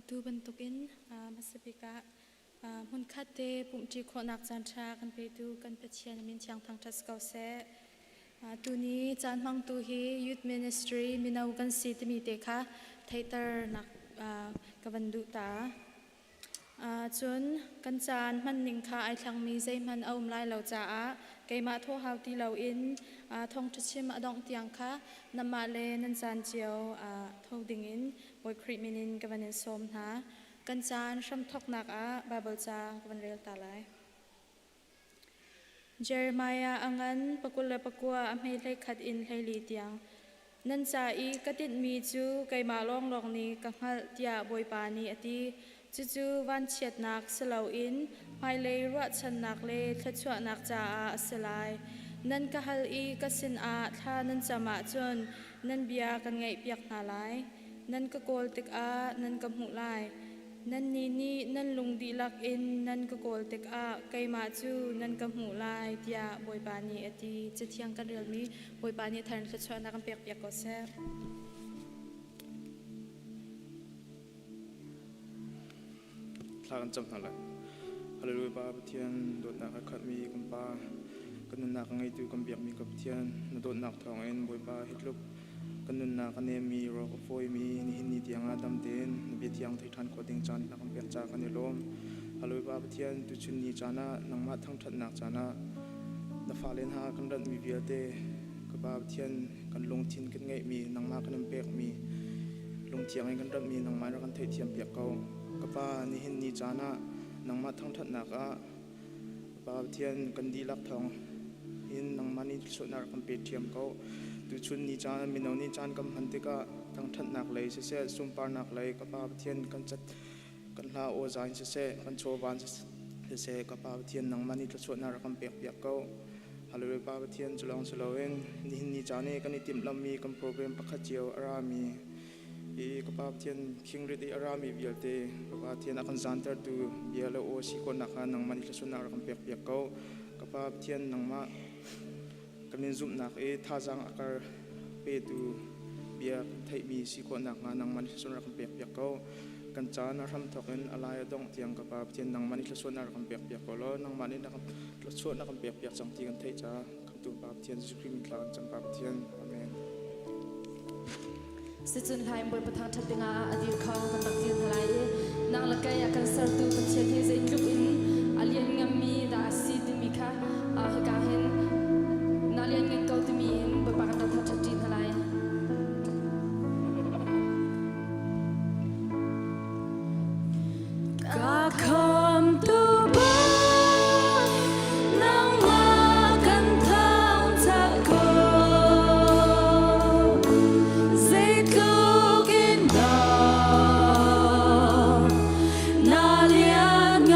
Atu bantukin hmasa bik ah hmunkhat te pumhṭi khawhnak caanṭha kan petu kan Pathian min thiang thangṭhat si ko seh. Tuni caan hmangtu hi Youth Ministry mino kan si timi te kha theihternak ka van duh ta. Cun kan caan hmanning kha ai thlangmi zeihmanh a um lai lo caah keimah thawhau ti loin thawngṭha chim a dongh tiang kha nanmah le nan caan cio tho dingin Bawi Khrih min in ka van in sawm hna. Kan caan hramthawknak ah Baibal ca ka van rel ta lai. Jeremiah a ngan 29 a hme 11 in 14 tiang. Nan ca i ka tinhmi cu keimah lawnglawng nih ka hngalh tiah Bawipa nih a ti. Cucu vanchiatnak si loin hmailei ruahchannak le thluachuahnak caah a si lai. Nan ka hal i ka sinah thla nan cam ahcun nan bia kan ngaihpiak hna lai. Nan ka kawl tikah nan ka hmuh lai. Nannih nih nan lung dihlak in nan ka kawl tikah keimah cu nan ka hmuh lai, tiah Bawipa nih a ti. Cathiang kan relmi Bawipa nih thar in thluachuahnak kan pekpiak ko seh. Thla kan cam hna lai. Hallelujah Pa Pathian dawtnak a khatmi kan Pa kan nunnak a ngeitu kan biakmi ka Pathian na dawtnak thawngin Bawipa hi tluk kan nunnak a nemmi rawk a fawimi nihin ni tiangah dam tein na bia thiang thei ṭhan khawh ding caan na kan pek ca kan i lawm. Hallelujah Pa Pathian tuchun ni caan ah nangmah thangṭhatnak caan ah na fale hna kan ratmi vialte ka Pa Pathian kan lungthin kan ngeihmi nangmah kan in pekmi lungthiang in kan ratmi nangmah rak kan theihthiam piak ko. Ka Pa nihin ni caan ah nangmah thangṭhatnak ah Pa Pathian kan dihlak thawng in nangmah nih thluachuahnak kan pe ṭhiam ko. Tuchun ni caan mino ni caan kan hman tikah thangṭhatnak lei siseh sunparnak lei ka Pa Pathian kan cat kan hla aw za in siseh kan chawva in siseh ka Pa Pathian nangmah nih thluachuahnak rak kan pek piak ko. Hallelujah Pa Pathian cu lawng si loin nihin ni caan i kan i timhlammi kan program pakhat cio a rami i ka Pa Pathian khingrit i a rami vialte ka Pa Pathian a kan zaantertu bia le aw si khawhnak kha nangmah nih thluachuahnak rak kan pek piak ko. Ka Pa Pathian nangmah kan in zumhnak i thazaang a kar petu bia kan theihmi si khawhnak hnga nangmah nih thluachuahnak rak kan pek piak ko. Kan caan a hramthawk in a lai a dongh tiang ka Pa Pathian nangmah nih thluachuahnak rak kan pek piak ko law nangmah nih thluachuahnak kan pek piak cang ti kan theih caah Khamhtu Pa Pathian Jesuh Khrih min thla kan cam Pa Pathian. Amen. Sicun hlain Bawipa thangṭhat dingah a dir kho kan rak dir hna lai i nang le kei a kan sertu Pathian hi zeitluk in a liannganmi dah a si timi kha hika hin na lianngan ko timi in Bawipa kan rak thangṭhat ṭi hna lai. Ka khamtu Bawi, nangmah kan thangṭhat ko. Zeitluk in dah na lian.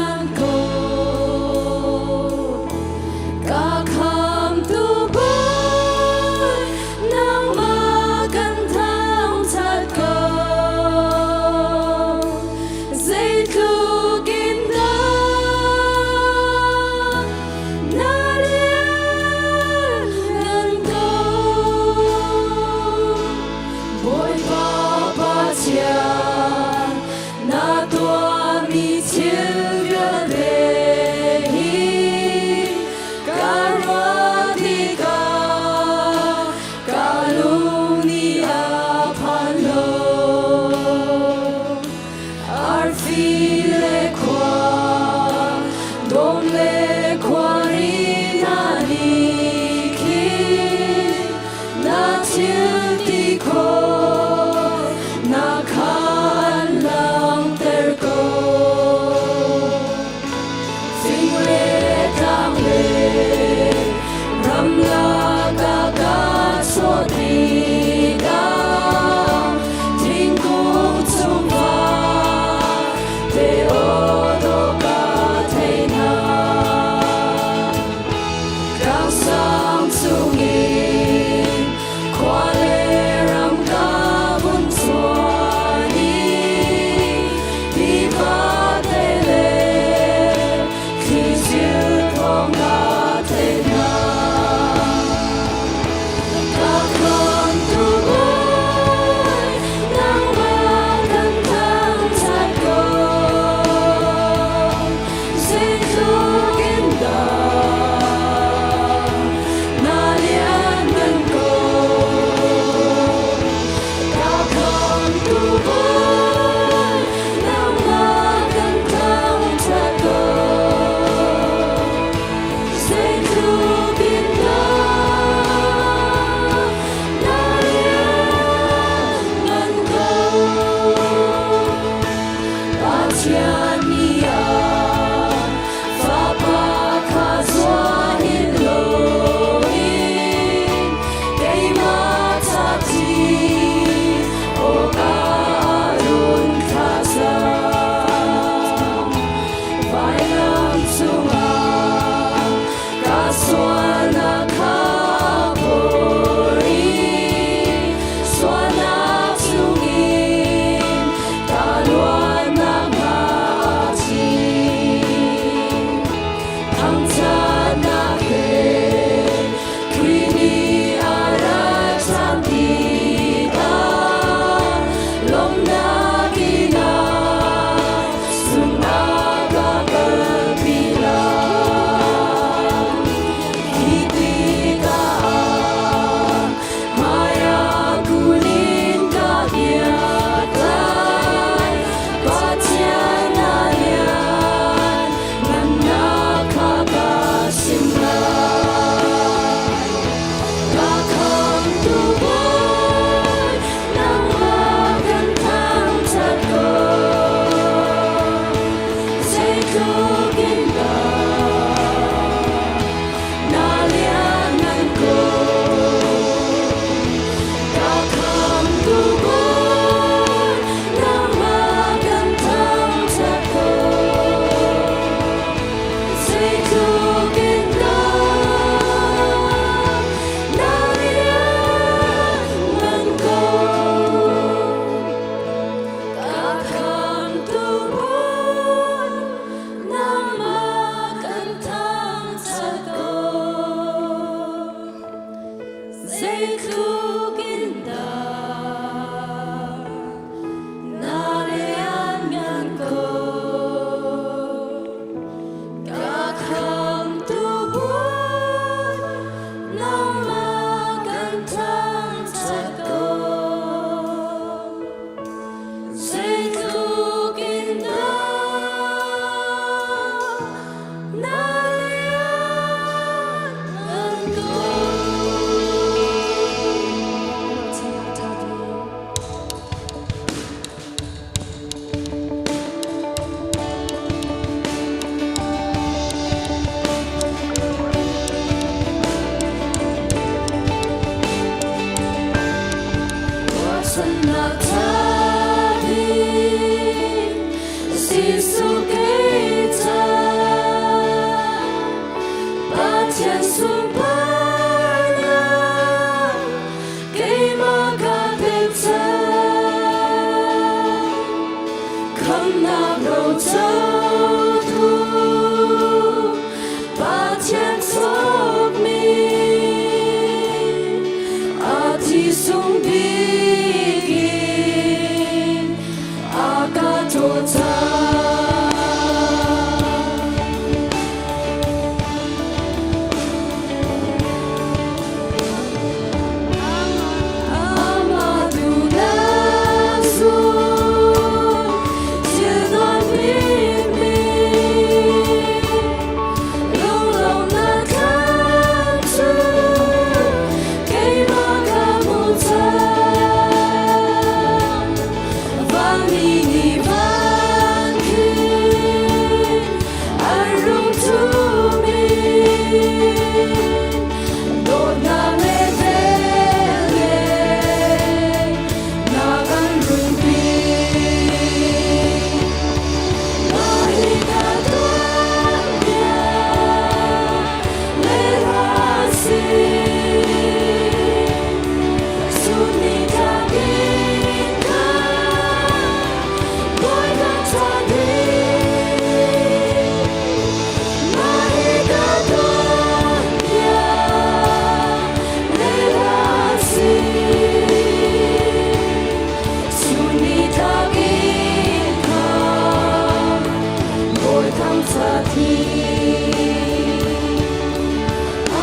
Bawi thangṭhat hi.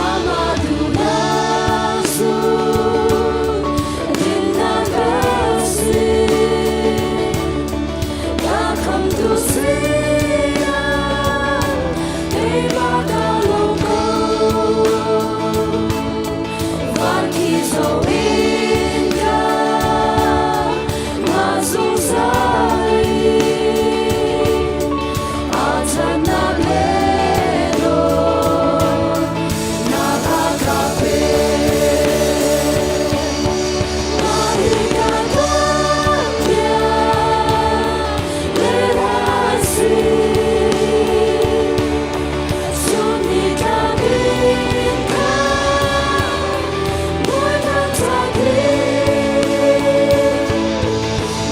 Amah duhnak zul dinnak a si. Ka khamtu sinah keimah kaa lawm ko. Van khi zoh in ka ngah zungzal i aa ṭhatnak le dawtnak a ka pek. Mah hi ka tuanbia le a si. Chun ni tlak in ka Bawipa ṭhat hi.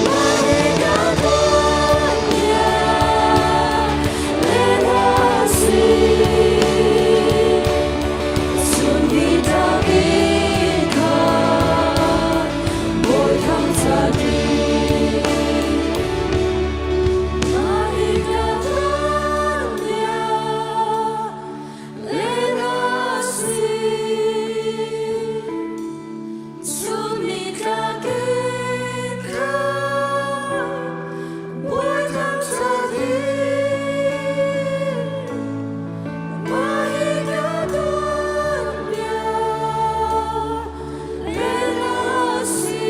Mah hi ka tuanbia le a si. Chun ni tlak in ka Bawi thangṭhat hi. Mah hi ka tuanbia le a si. Chun ni tlak in ka Bawi thangṭhat hi. Mah hi ka tuanbia le a si.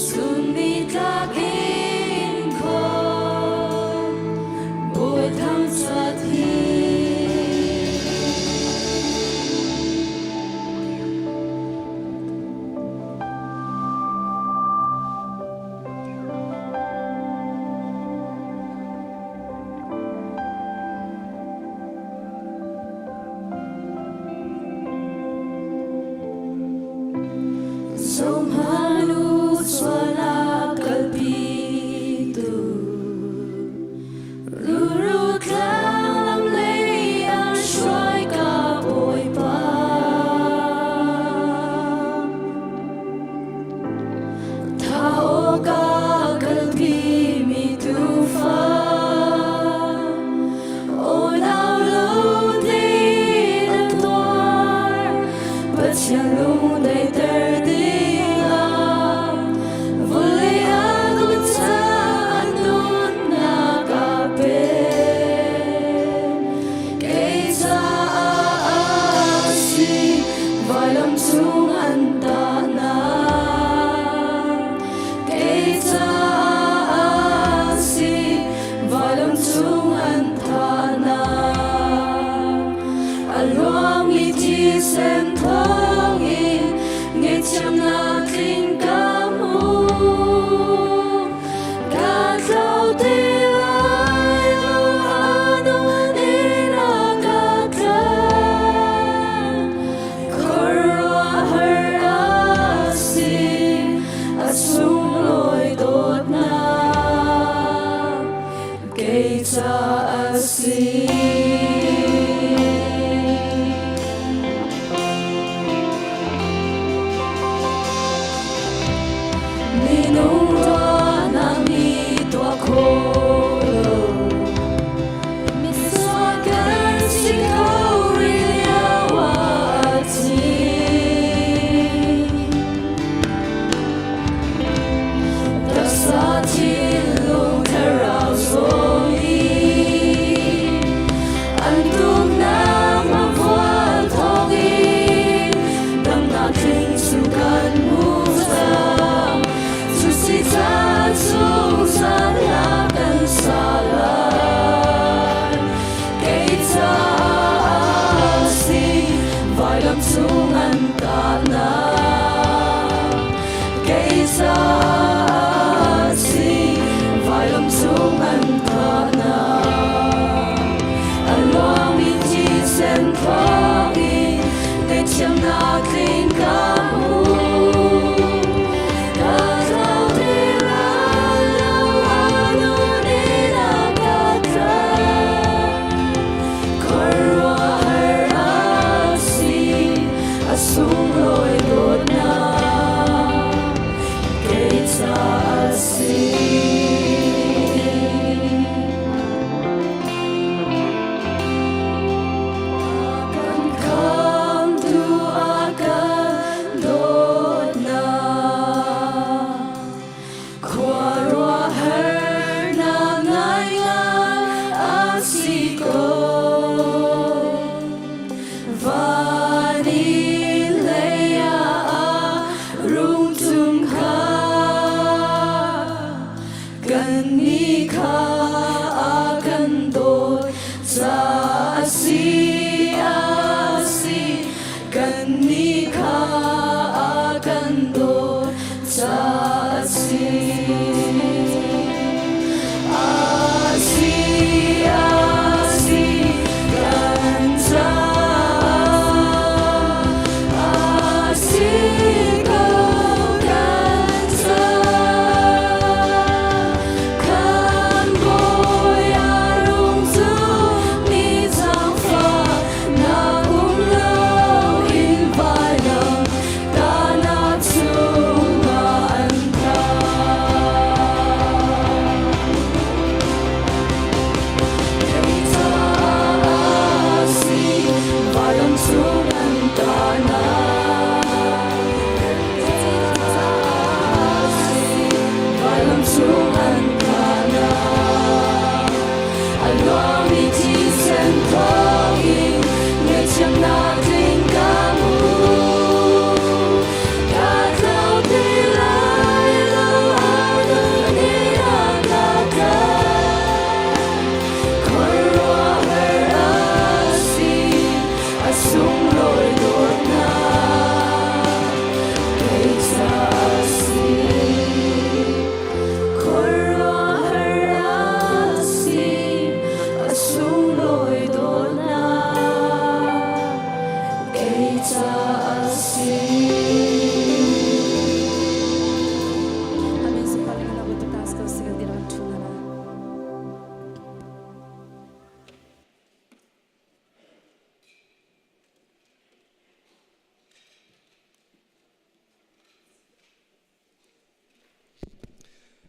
Chun ni tlak in khon Bawi thangṭhat hi. Zohhmanh u sual a kalpitu Ruru tlang lam lei an hruai ka Bawipa. Tha awk a kalpimi tuufa, aw lau lo tein a tuar. Pathian lung daihter dingah vawlei ah dawt caah nunnak a pek. Kei caah a si vailam cung an tahnak. Kei caah a si vailam cung an thahnak. A luangmi thisen thawngin ngaihthiamnak tling ka hmu. Ka tlau ti lai lo, a nun in a ka tlaih. Khuaruahhar a si, a sunglawi dawtnak kei ca a si. Minung ruahnak nih tuah khawh lo. Misual kan si ko rih lio ah a thi. Taksa thinlung thlarau zaw i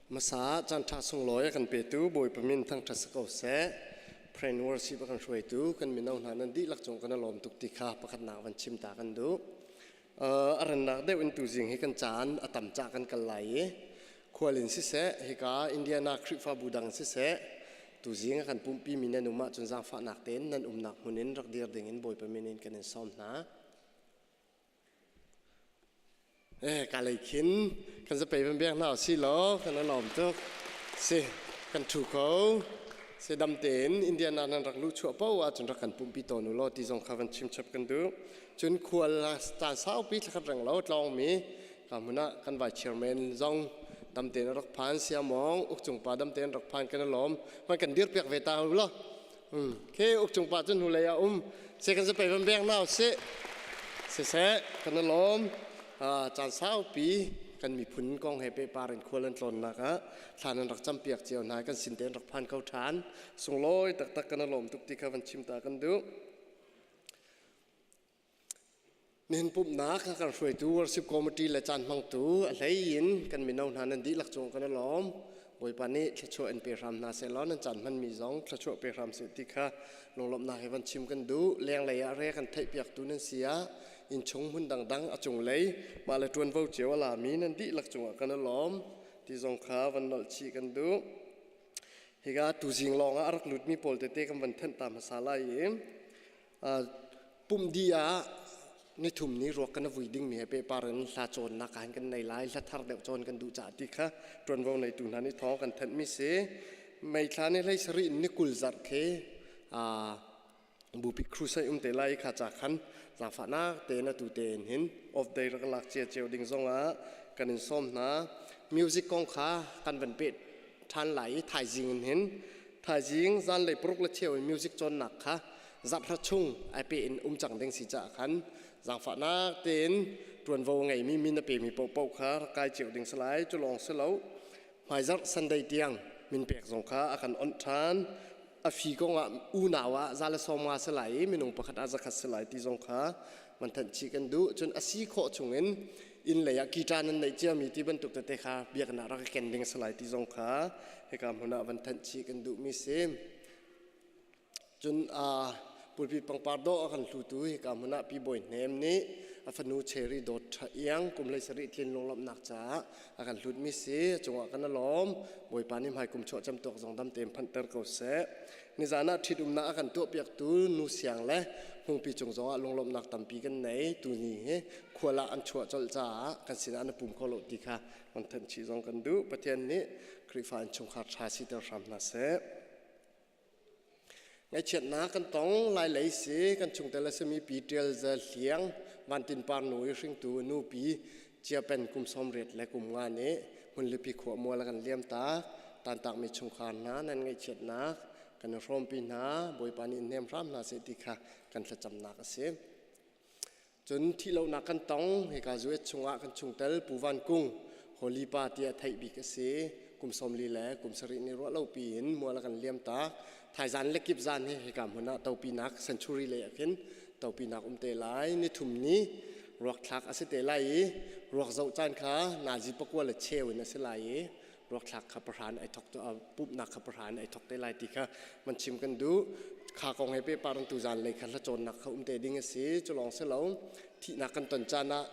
Hmasa caan ṭha sunglawi a kan petu Bawipa min thangṭhat si ko seh. Prayer worship a kan hruaitu kan mino hna nan dihlak cung kan i lawm tuk ti kha pakhatnak van chim ta kan duh. A rannak deuh in tuzing hi kan caan a tam cah kan kal lai i khual in siseh hika Indiana Khrihfabu dang siseh tuzing a kan pumhpi mi nan um ahcun zaangfahnak tein nan umnak hmun in rak dir ding in Bawipa min in kan in sawm hna. Eh, ka lei khin kan zapei van biak hna si law kan i lawm tuk. Si, kan ṭhu kho. Si dam tein Indiana nan rak luh chuah paoh ahcun rak kan pumpi tawn u law ti zong kha van chim chap kan duh. Cun khual caan saupi thlakhat reng lo tlawngmi ka hmun ah kan vai chairman zong dam tein a rak phan siamawng ukcung pa dam tein rak phan kan i lawm. Man kan dir piak ve ta u law. Ke ukcung pa cu hnulei ah um. Se kan zapei van beng nau si. Siseh kan i lawm. Caan saupi kan miphun kong he pehpar in khual an tlawnnak ah thlan an rak campiak cio hna kan sin tein rak phan kho ṭhan. Sunglawi taktak kan i lawm tuk ti kha van chim ta kan duh. Nihin pumhnak a kan hruaitu worship committee le caan hmangtu a hlei in kan mino hna nan dihlak cung kan i lawm. Bawipa nih thluachuah in pe hram hna sehlaw nan caan hmanmi zong thluachuah pe hram seh ti kha lunglawmhnak he van chim kan duh. Lenglei ah re kan theihpiaktu nan si ah innchung hmun dangdang a cunglei mah le ṭuanvo cio a lami nan dihlak cungah kan i lawm ti zong kha van nolh chih kan duh. Hika tuzing lawng ah a rak lutmi pawl tete kan van thanh ta hmasa lai i Pumh dih ah nithum ni ruak kan vui dingmi he pehpar in hla cawnnak ah hin kan nei lai. Hla thar deuh cawn kan duh caah ti kha ṭuanvo neitu hna nih thawng kan thanhmi si. May thla ni hlei sarih in ni 20 zarh khi bupi crusade um te lai i kha ca khan zaangfahnak tein atu tein hin off day rak lak cia cio ding zongah kan in sawm hna. Music kong kha kan van peh ṭhan lai i thaizing in hin thaizing zanlei paruk le cheu in music cawnnak kha zarhra chung ai pe in um cang ding si caah khan zaangfahnak tein ṭuanvo ngeimi min a pemi paohpaoh kha rak kai cio ding si lai. Cu lawng si lo, hmaizarh Sunday tiang min pek zong kha a kan onh ṭhan. A fi kong ah unau ah za le 50 si lai i minung pakhat ah 100 si lai ti zong kha man thanh chih kan duh. Cun a si khawh chungin inn lei ah guitar nan neih ciami ti bantuk tete kha biakinn ah rak i ken ding si lai ti zong kha hika hmun ah van thanh chih kan duhmi si. Cun pulpit pangpar dawh a kan hlutu hika hmun ah Pi Bawi Hnem nih a fanu Cherry Dawt Ṭha Iang kum 17 tlin lunglawmhnak caah a kan hlutmi si. A cungah kan i lawm. Bawipa nih hmaikum chuah camtuak zong dam tein phanhter ko seh. Nizan ah ṭhitumnak a kan tuahpiaktu Nu Siang le Hmungpi cung zongah lunglawmhnak tampi kan nei. Tuni hi khual ah an chuah colh caah kan sinah na pum kho lo ti kha kan thanh chih zong kan duh. Pathian nih Khrihfa innchungkhar ṭha siter hram hna seh. Ngaihchiatnak kan tong. Lailei si kan chungtel a simi Pi Ṭial Za Hliang Vantin Par nu i hringtu a nu Pi Cia Pen kum 80 le kum nga nih Hmunlipi khua mual a kan liam tak. Tantakmi chungkhar hna nan ngaihchiatnak kan i hrawmpi hna. Bawipa nih in hnem hram hna seh ti kha kan thlacamnak a si. Cun thihlohnak kan tong. Hika Zuet chungah kan chungtel Pu Van Kung Holy Pa tiah theih bik a si. Kum 40 le kum sarih nih ruah lopi in mual a kan liam tak. Thaizan le kip zan hi hika hmun ah topinak century lei ah khin topinak um te lai. Nithum ni ruak thlak a si te lai i ruak zoh caan kha nazi pakua le cheu in a si lai i ruakthlak kha pahran ai thok pumhnak kha pahran ai thok te lai ti kha man chim kan duh. Kha kong he pehpar in tuzan lei kha hlacawnnak kha um te ding a si. Cu lawng si lo, thihnak kan ton caan ah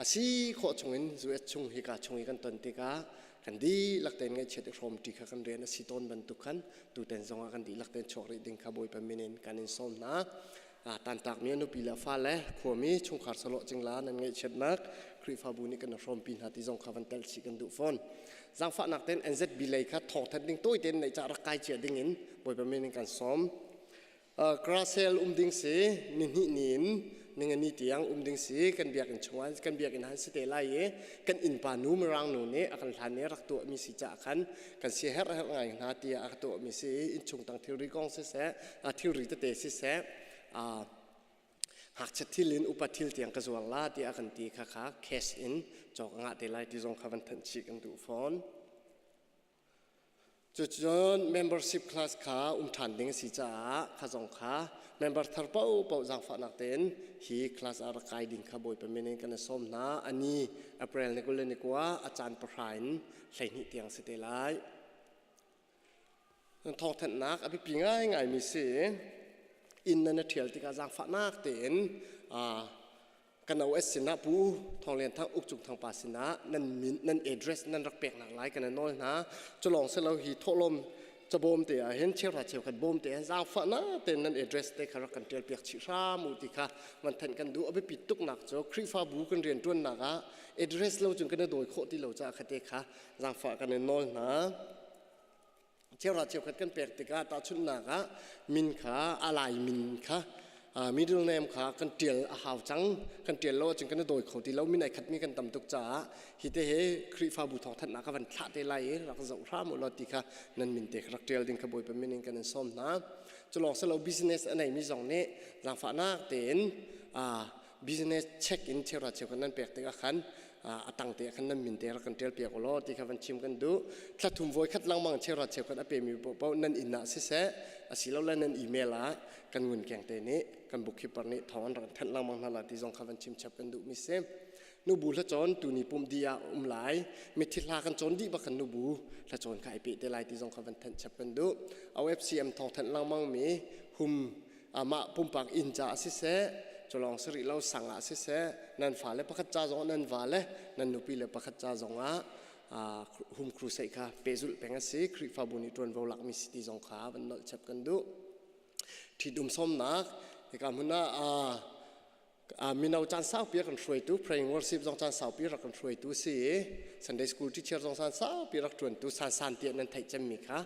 a si khawh chungin US chung hika chung i kan ton tikah kan dihlak tein ngaihchiat i hrawm ṭi kha kan rian a si tawn bantuk khan tuten zongah kan dihlak tein chuak rih ding kha Bawipa min in kan in sawm hna. Tantakmi a nupi le a fale khuami chungkhar salawh cingla nan ngaihchiatnak Khrihfabu nih kan hrawmpi hna ti zong kha van tel chih kan duh fawn. Zaangfahnak tein NZB lei kha thawngthan ding tawi tein neih cah rak kai cia ding in Bawipa min in kan sawm. Krasel um ding si ni hnih ni in ningani tiang um ding si kan biakinn chungah kan biakinn han si te lai i kan innpa nu mirang nu nih a kan hlan i rak tuahmi si caah khan kan si herh herh ngai hna tiah a ka tuahmi si i innchung tang thilri kong siseh thilri tete siseh ngakchia thil in upa thil tiang ka zuar la tiah a kan ti kha kha cash in cawk a ngah te lai ti zong kha van thanh chih kan duh fawn. Cucun membership class kha um ṭhan ding a si caah kha zong kha member thar paohpaoh zaangfahnak tein hi class ah rak kai ding kha Bawipa min in kan i sawm hna. A ni April ni 21 a caan 10 in 12 tiang si te lai. Thawngthanhnak a biapi ngaingaimi si. Inn nan i ṭhial tikah zaangfahnak tein kan OS sinah Pu Thawng Lian Thang Uk Cung Thang pa sinah nan min nan address nan rak peknak lai kan nawl hna. Culawng silo hi thawhlawm cabawm te ah hin cheuhra cheukhat bawm te hin zaangfah na tein nan address te kha rak kan tial piak chih hram u ti kha van thanh kan duh. A biapit tuknak cu Khrihfabu kan rian ṭuannak ah address lo cun kan i dawi khawh ti lo caah kha te kha zaangfah kan in nawl hna. Cheuhra cheukhat kan pek tikah tahchunhnak ah min kha a lai min kha middle name kha kan ṭial a hau cang. Kan ṭial lo ahcun kan i dawi kho ti lo. Min ai khatmi kan tam tuk caah hi te he Khrihfabu thawngthanhnak ka van thlah te lai i rak zoh hram u law ti kha nan min te kha rak ṭial ding kha Bawipa min in kan in sawm hna. Cu lawng si lo business a neimi zong nih zaangfahnak tein business check in cheuhra cheukhat nan pek tikah khan a tang te khan nan min te rak kan ṭial piak ulaw ti kha van chim kan duh. Thla thum voi khat lengmang cheuhra cheukhat a pemi paohpaoh nan inn ah siseh asilole nan email ah kan ngun keng te nih kan bookkeeper nih thawng an rak thanh lengmang hna la ti zong kha van chim chap kan duh mi si. Nubu hlacawn tuni pum di ah um lai. Mithi hla kan cawn dih bak kan nubu hlacawn kha ai pe te lai ti zong kha van thanh chap kan duh. OFCM thawng thanh lengmang mi hum amah pumpak inn caah siseh culawng si rih lo sang ah siseh nan fale pakhat ca zongah nan vale nan nupi le pakhat ca zongah home crusade kha pehzulh peng a si. Khrihfabu nih ṭuanvo lakmi si ti zong kha van nolh chap kan duh. Ṭhitum sawmnak hika hmun ah mino caan saupi a kan hruaitu praying worship zong caan saupi rak kan hruaitu si i Sunday school teacher zong caan saupi rak ṭuantu san san tiah nan theih cemmi kha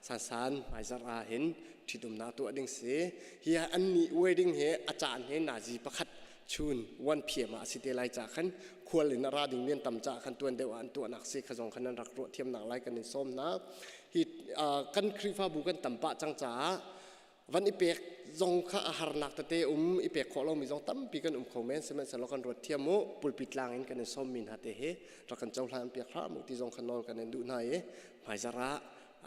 san san hmaizarh ah hin ṭhitumnak tuah ding si. Hi an nih wedding hi a caan hi nazi pakhat chun 1 pm ah a si te lai ca khan khual in a ra ding mi an tam caah khan tuan deuh ah an tuahnak si kha zong khan nan rak ruah thiamnak lai kan in sawm hna. Hi kan Khrihfabu kan tam pah cang caah van i pek zong kha a harnak tete um i pek khawh lomi zong tampi kan um kho men. Sihmanhsehlaw kan ruat thiam u, pulpit tlang in kan in sawmmi hna te hi rak kan cohlan piak hram u ti zong kha nawl kan in duh hna i hmaizarh ah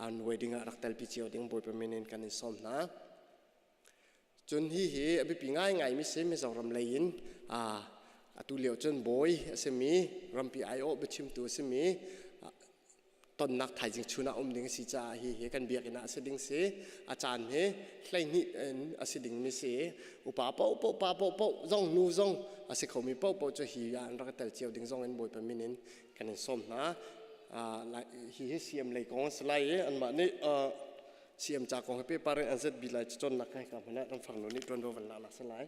an wedding ah rak telpi cio ding Bawipa min in kan in sawm hna. Cun hi hi a biapi ngaingai mi si. Mizoram lei in atu lio cun bawi a simi rampi aiawh biachimtu a simi tonnak thaizing chun ah um ding a si caah hi hi kan biakinn ah a si ding si. A caan hi 12 in a si ding mi si. Upa paohpaoh, pa paohpaoh zong, nu zong a si khomi paohpaoh cu hi ah an rak tel cio ding zong in Bawipa min in kan in sawm hna. Hi hi CM lei kong a si lai i anmah nih CM ca kong hi paper in an zet bi lai. Cawnnak kai ka hmun ah kan farnu nih ṭuanvo van lak nak si lai.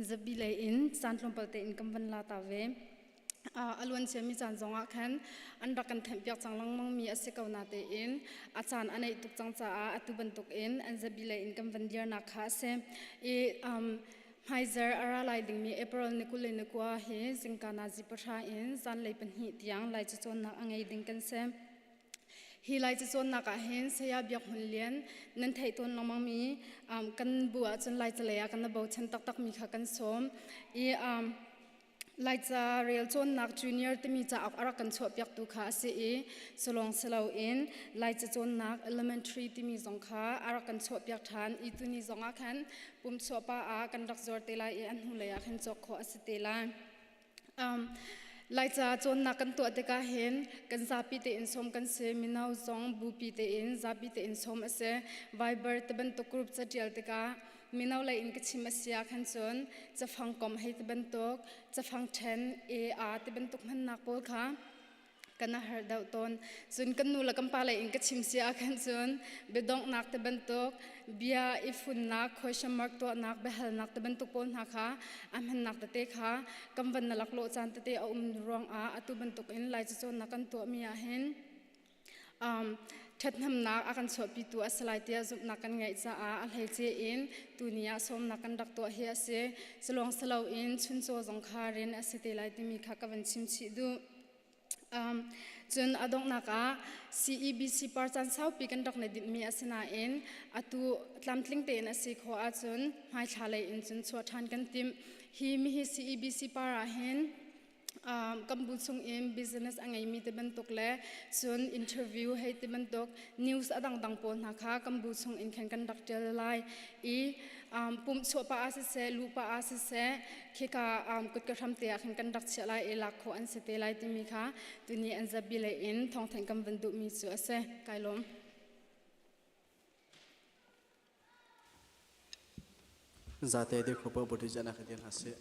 Zapi lei in caan tlawmpal tein kan van la ta ve. A luan ciami caan zongah khan an rak kan thenhpiak cang lengmang mi a si ko na tein a caan a neih tuk cang caah atu bantuk in an zapi lei in kan van dirnak kha a si. I hmaizar a ra lai dingmi April ni 29 hi zingka nazi 10 in zanlei 2 tiang Lai cacawnnak a ngei ding kan si. Hi Lai cacawnnak ah hin Saya Biak Hmun Lian nan theih tawn lengmangmi kan bu ahcun Lai calei ah kan i bochan taktakmi kha kan sawm. I Laica rel cawnnak junior timi cauk a rak kan chuahpiaktu kha a si i culawng si loin Laica cawnnak elementary timi zong kha a rak kan chuahpiak ṭhan i tuni zong ah khan pum chuahpa ah kan rak zuar te lai i a hnulei ah khan cawk khawh a si te lai. Laica cawnnak kan tuah tikah hin kan zapi tein sawm kan si. Mino zong bupi tein zapi tein sawm a si. Viber ti bantuk group ca ṭial tikah mino lei in ka chim a si ah khan cun cafang kom hei ti bantuk, cafang ṭhen A A ti bantuk hmannak pawl kha kan a har deuh tawn. Cun kan nu le kan pa lei in ka chim si ah khan cun biadonghnak te bantuk, bia i funnak, question mark tuahnak, biahalnak te bantuk pawl hna kha a hmannak tete kha kan van na laklawh caan tete a um ruangah atu bantuk in Lai cacawnnak kan tuahmi ah hin ṭhathnemnak a kan chuahpitu a si lai tiah zumhnak kan ngeih caah a hleice in tuni ah sawmnak kan rak tuah hi a si. Culawng si loin chuncaw zong kha rin a si te lai timi kha ka van chim chih duh. Cun a donghnak ah CEBC par caan saupi kan rak na dinhmi a si nain atu tlamtling tein a si khawh ahcun hmaithla lei in cun chuah ṭhan kan timh. Hi mihi CEBC par ah hin. Kan bu chung in business a ngeimi ti bantuk le cun interview hei ti bantuk news a dangdang pawl hna kha kan bu chung in khan kan rak ṭial lai i pumh chuah pah ah siseh, luh pah ah siseh, khika kutka hram te ah khan kan rak chiah lai i lak khawh an si te lai timi kha tuni an zapi lei in thawngthanh kan van duhmi cu a si. Kai lawm. Zate dir kho pa bodi jana ka dir hna seh.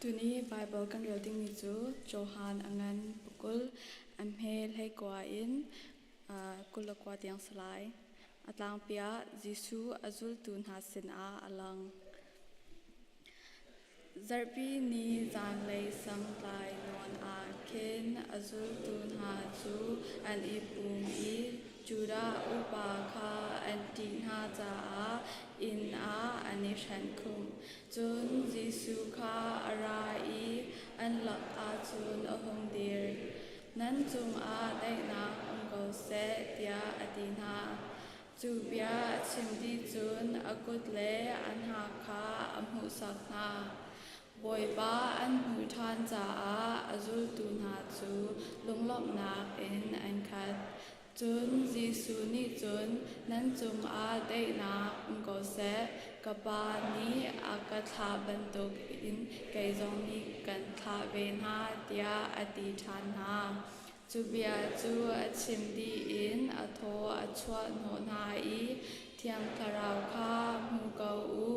Tuni Baibal kan rel dingmi cu Johan a ngan pakul a hme hleikua in 21 tiang si lai. A tlangpi ah Jesuh a zultu hna sinah a lang. Zarhpi ni zanlei sang tlai nawn ah khin a zultu hna cu an i pum i Judah upa kha an ṭih hna caah inn ah an i hrenh khumh. Cun Jesuh kha a ra i an lakah cun a hung dir. Nan cungah daihnak um ko seh, tiah a ti hna. Cu bia a chim dih cun a kut le a hna kha a hmuhsak hna. Bawipa an hmuh ṭhan caah a zultu hna cu lunglawmhnak in an khat. Cun Jesuh nih cun, Nan cungah daihnak um ko seh. Ka Pa nih a ka thlah bantukin kei zong nih kan thlah ve hna, tiah a ti ṭhan hna. Cu bia cu a chim dih in a thaw a chuah hnawh hna i, Thiang Thlarau kha hmu ko u.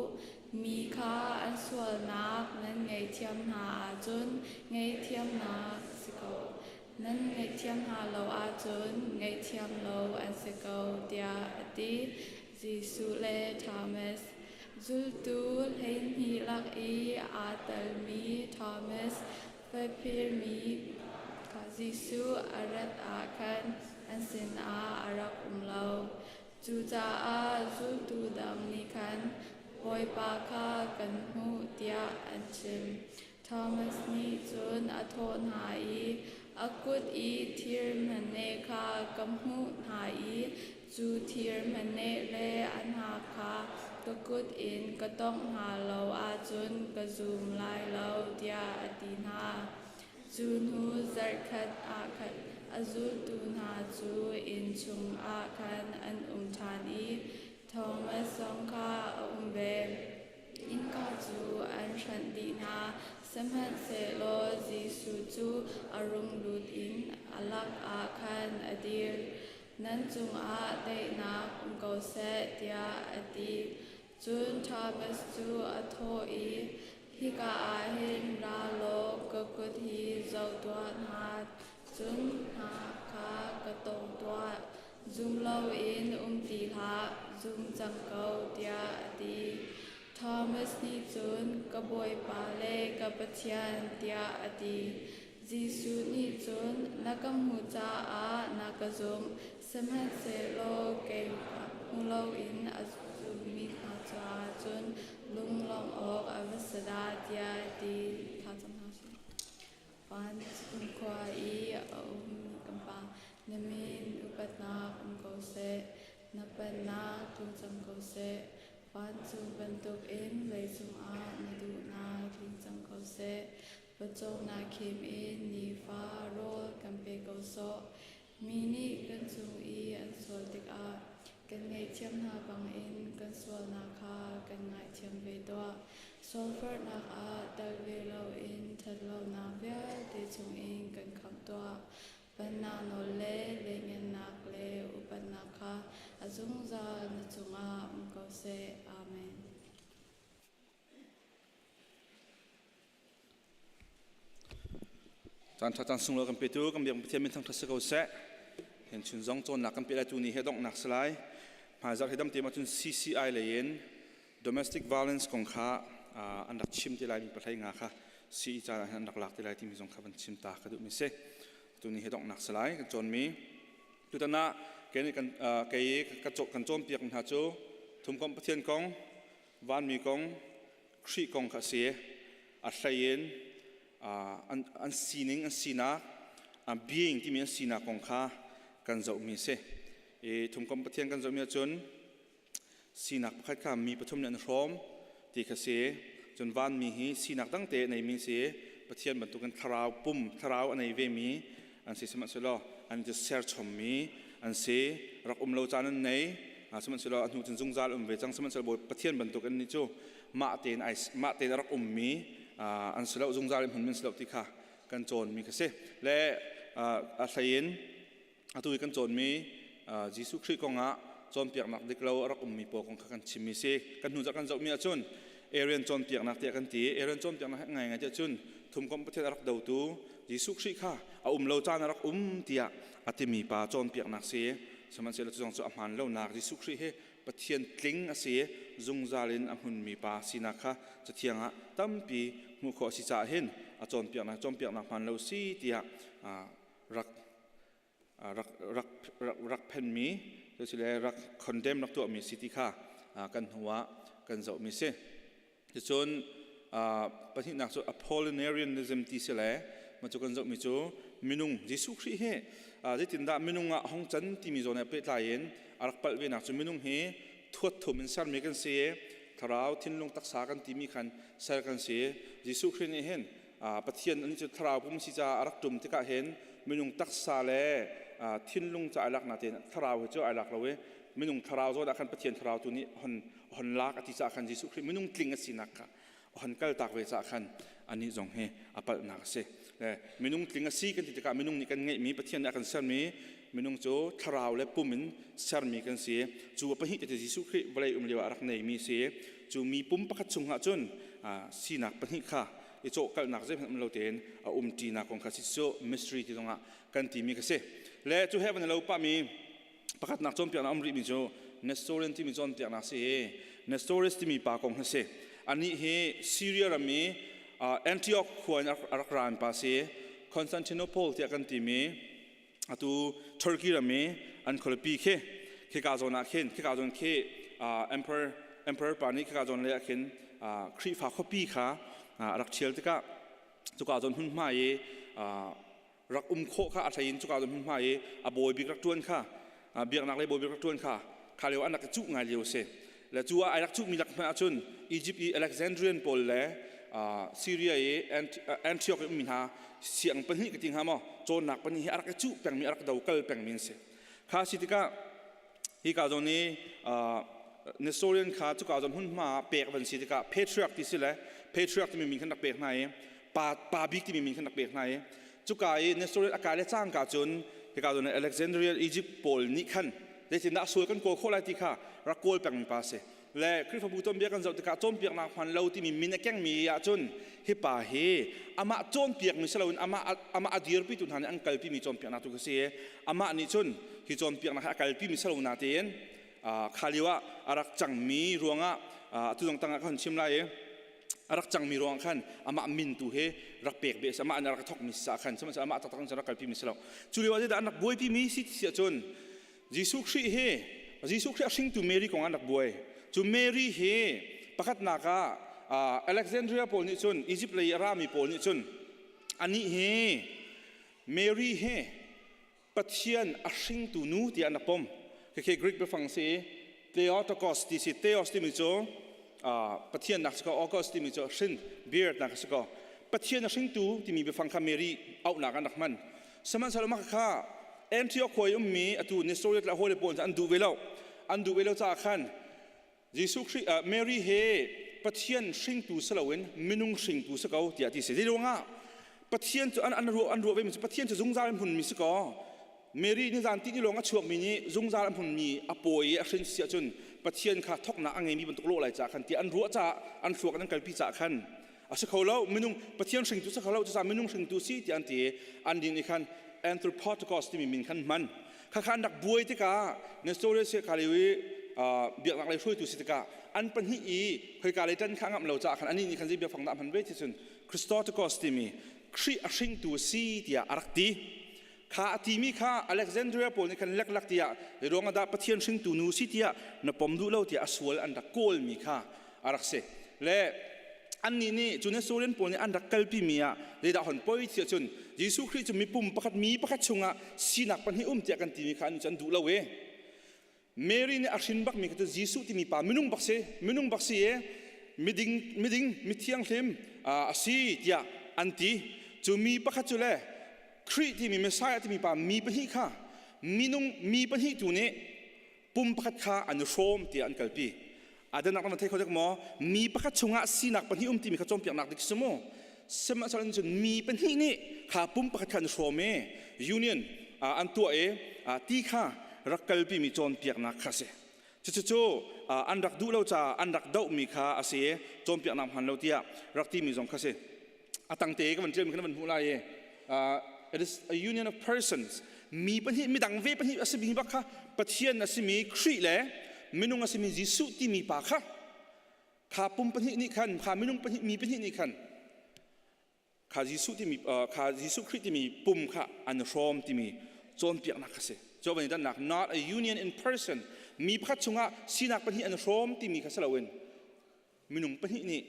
Mi kha an sualnak nan ngaihthiam hna ahcun ngaihthiamnak a si ko. Nan ngaihthiam hna lo ahcun ngaihthiam lo an si ko, tiah a ti. Jesuh le Thomas. Zultu 12 lak i aa telmi Thomas faphirmi kha Jesuh a rat ah khan an sinah a rak um lo. Cucaah zultu dang nih khan Bawipa kha kan hmuh tiah an chim. Thomas nih cun a thawh hna i, A kut i thir hmaneh kha ka hmuh hna i cu thir hmaneh le a hna kha ka kut in ka tawngh hna lo ahcun ka zum lai lo, tiah a ti hna. Cu hnu zarhkhat ah khan a zultu hna cu inn chungah khan an um ṭhan i Thomas zong kha a um ve. Innka cu an hranh dih hna, sihmanhsehlaw Jesuh cu a rung lut in a lakah khan a dir. Nan cungah daihnak um ko seh, tiah a ti. Cun Thomas cu a thawh i, Hika ah hin ra law ka kut hi zoh tuah hna, cun hna kha ka tawng tuah. Zum loin um ti hlah, zum cang ko, tiah a ti. Thomas nih cun, Ka Bawipa le ka Pathian, tiah a ti. Jesuh nih cun, Na ka hmuh caah na ka zumh, sihmanhsehlaw keimah hmu loin a zummi hna caah cun lunglawmh awk a va si dah, tiah a ti. Thlacam hna usih. Vancung khua i a ummi kan Pa, na min upatnak um ko seh. Na pennak tlung cang ko seh. Vancung bantukin leicung ah na duhnak tling cang ko seh. Pawcawmnak khim in nifa rawl kan pe ko sawh. Mi nih kan cung i an sual tikah kan ngaihthiam hna bangin kan sualnak kha kan ngaihthiam ve tuah. Sualforhnak ah tel ve loin ṭhatlonak vialte chungin kan khamh tuah. Pennak nawl le lianngannak le upatnak kha a zungzal na cungah um ko seh. Amen. Caan ṭha caan sunglawi kan petu kan biak Pathian min thangṭhat si ko seh. Hin chun zong cawnnak kan pe lai tu ni he donghnak si lai. Hmaizarh hi dam te ma cun CCI lei in domestic violence kong kha an rak chim te lai mi pahlei nga kha CE caan ah hin an rak lak te lai timi zong kha van chim ta ka duh mi si. Tu ni he donghnak si lai kan cawn mi. Tutan ah kei nih kan kei kan cawnpiak hna cu thumkomh Pathian kong, vanmi kong, Khrih kong kha a si. A hlei in an sining, an sinak, being timi an sinak kong kha kan zohmi a si. I thumkomh Pathian kan zohmi ahcun sinak pakhat kha mi pathum nih an hrawm ti kha si. Cun vanmi hi sinak dangte a neimi si. Pathian bantukin thlarau pum, thlarau a nei vemi an si sihmanhsehlaw an cu serchommi an si. Rak um lo caan an nei. Sihmanhsehlaw a hnu cun zungzal um ve cang. Sihmanhsehlaw Pathian bantuk an nih cu mah tein mah tein a rak ummi an si lo zungzal in hmunmi an si lo ti kha kan cawnmi kha si le a hlei in atu i kan cawnmi Jesuh Khrih kongah cawnpiaknak dik lo a rak ummi pawl kong kha kan chimmi si kan hnu zarh kan zohmi ahcun Arian cawnpiaknak tiah kan ti Arian cawnpiaknak ngai ngai tiah cun thumkomh Pathian a rak dotu Jesuh Khrih kha a um lo caan a rak um tiah a timi pa cawnpiaknak si sihmanhsehlaw cu zong cu a hmaan lonak Jesuh Khrih hi Pathian tling a si i zungzal in a hmunmi pa sinak kha Cathiang ah tampi hmuh khawh a si caah hin a cawnpiaknak cawnpiaknak hmaan lo si tiah rak rak rak rak rak phenmi sile rak condemn rak tuahmi si ti kha kan hnu ah kan zohmi si. Cucun pahnihnak cu Apollinarianism ti si le mah cu kan zohmi cu minung Jesuh Khrih hi zeitindah minung ah hong can timi zawn he pehtlai in a rak palh venak cu minung hi thuat thum in sermi kan si i thlarau thinlung taksa kan timi khan ser kan si. Jesuh Khrih nih hin Pathian an cu thlarau pum si caah a rak ṭum tikah hin minung taksa le Thinlung ca ai lak na tein thlarau hi cu ai lak lo i minung thlarau zawn ah khan Pathian thlarau tu nih hon hon lak a ti caah khan Jesuh Khrih minung tling a sinak kha hon kaltak ve caah khan anih zong hi a palhnak a si. Le minung tling a si kan ti tikah minung nih kan ngeihmi Pathian nih a kan sermi minung cu thlarau le pum in sermi kan si. Cu a pahnih tete Jesuh Khrih vawlei um lio ah a rak neimi si. Cu mi pum pakhat chungah cun sinak pahnih kha i cawhkalhnak zeihmanh um lo tein a um ṭinak kong kha si cu mystery ti zongah kan timi kha si. Le cu he van lo pahmi pakhatnak cawnpiaknak um rihmi cu Nestorian timi cawnpiaknak si i Nestorius timi pa kong hi si. Anih hi Syria ram i Antioch khua in a rak rami pa si. Constantinople tiah kan timi atu Turkey ram i an khualipi khi khika zawn ah khin khika zawn khi emperor emperor pa nih khika zawn lei ah khin Khrihfa khuapi kha a rak ṭhial tikah cuka zawn hmunhma i rak um khawh kha a hlei in cuka zawn hmunhma i a bawi bik rak ṭuan kha biaknak lei bawi bik rak ṭuan kha kha lio an rak i cuh ngai lio a si. Le cu ah ai rak cuhmi lak hmanh ahcun Egypt i Alexandrian pawl le Syria i Antioch i ummi hna siang pahnih ka ti hnga maw, cawnnak pahnih hi a rak i cuh pengmi, a rak do kal pengmi an si. Kha si tikah hi ka zawn i Nestorian kha cuka zawn hmunhma pek van si tikah Patriarch ti si le Patriarch timi min khan rak pek hna i pa pa bik timi min khan rak pek hna i cuka i Nestorian a kai le cangka cun hika zawn Alexandria Egypt pawl nih khan zeitindah a sual kan kawl khawh lai ti kha rak kawl pengmi pa a si. Le Khrihfabu tuanbia kan zoh tikah cawnpiaknak hman lo timi min a kengmi ahcun hi pa hi amah cawnpiakmi si loin amah amah a dirpitu hna nih an kalpimi cawnpiaknak tu kha si. Amah nih cun hi cawnpiaknak hi a kalpimi si lo natein kha lio ah a rak cangmi ruangah atu zong tangah ka hun chim lai i a rak cangmi ruangah khan amah min tu hi rak pek ve a si. Amah nih a rak thawkmi si khan, sihmanhsehlaw amah taktak in rak kalpimi si lo. Cu lio ah zeidah an rak buaipimi si ti ahcun Jesuh Khrih hi, Jesuh Khrih a hringtu Mary kong an rak buai. Cu Mary hi pakhatnak ah Alexandria pawl nih cun, Egypt lei a rami pawl nih cun anih hi Mary hi Pathian a hringtu nu tiah an rak pom. Khikhi Greek biafang si, Theotokos ti si. Theos timi cu Pathian nak si ko, August timi cu hrin, beard nak si ko. Pathian a hringtu timi biafang kha Mary auhnak an rak hman. Sihmanhsehlaw mah kha Antioch khua i ummi atu Nestorius le hawile pawl an duh ve lo. An duh ve lo caah khan Jesuh Khrih Mary he Pathian hringtu si loin minung hringtu si ko tiah ti si. Zei ruangah Pathian cu an an ruah ve mi cu Pathian cu zungzal in hmunmi si ko. Mary ni zan ti ni lawng a chuakmi nih zungzal a hmunmi a pawi i a hrin si ahcun Pathian kha thoknak a ngeimi bantuk lawh lai caah khan tiah an ruah caah an thluak an kalpi caah khan a si kho lo, minung Pathian hringtu si kho lo, cucaah minung hringtu si tiah an ti. An din i khan Anthropotokos timi min khan hman kha kha an rak buai tikah Nestorius kha lio i biaknak lei hruaitu si tikah an pahnih i khoika lei ṭan kha ngamh lo caah khan anih nih khan zei biafang dah hman ve ti cun Christotokos timi Khrih a hringtu si tiah a rak ti. Kha a timi kha Alexandria pawl nih khan leklak tiah ruang dah Pathian hringtu nu si tiah na pom duh lo tiah a sual an rak kawlmi kha a rak si. Le annih nih cu Nestorian pawl nih an rak kalpi mi ah zeidah hon poi ti ahcun Jesuh Khrih cu mipum pakhat mi pakhat chungah sinak pahnih um tiah kan timi kha an cu an duh lo i Mary nih a hrin bakmi kha cu Jesuh timi pa minung bak si, minung bak si i miding miding mithianghlim a si tiah an ti. Cu mi pakhat cu le Khrih timi Messiah timi pa mi pahnih kha minung mi pahnih tu nih pum pakhat kha an i hrawm tiah an kalpi. Adenak na thei kho dek maw? Mi pakhat chungah sinak pahnih um timi kha cawnpiaknak dik si mu. Sihmanhsehlaw cun mi pahnih nih kha pum pakhat kha an hrawm i union an tuah i ti kha rak kalpi mi cawnpiaknak kha si. Cucu an rak duh lo caah an rak dohmi kha a si i cawnpiaknak hman lo tiah rak timi zong kha si. A tangte ka van ṭialmi kha na van hmuh lai i it is a union of persons, mi pahnih, midang ve pahnih a simi bak kha Pathian a simi Khrih le minung a simi Jesuh timi pa kha kha pum pahnih nih khan kha minung pahnih mi pahnih nih khan kha Jesuh timi kha Jesuh Khrih timi pum kha an hrawm timi cawnpiaknak kha si. Cu van dannak not a union in person, mi pakhat chungah sinak pahnih an hrawm timi kha si loin minung pahnih nih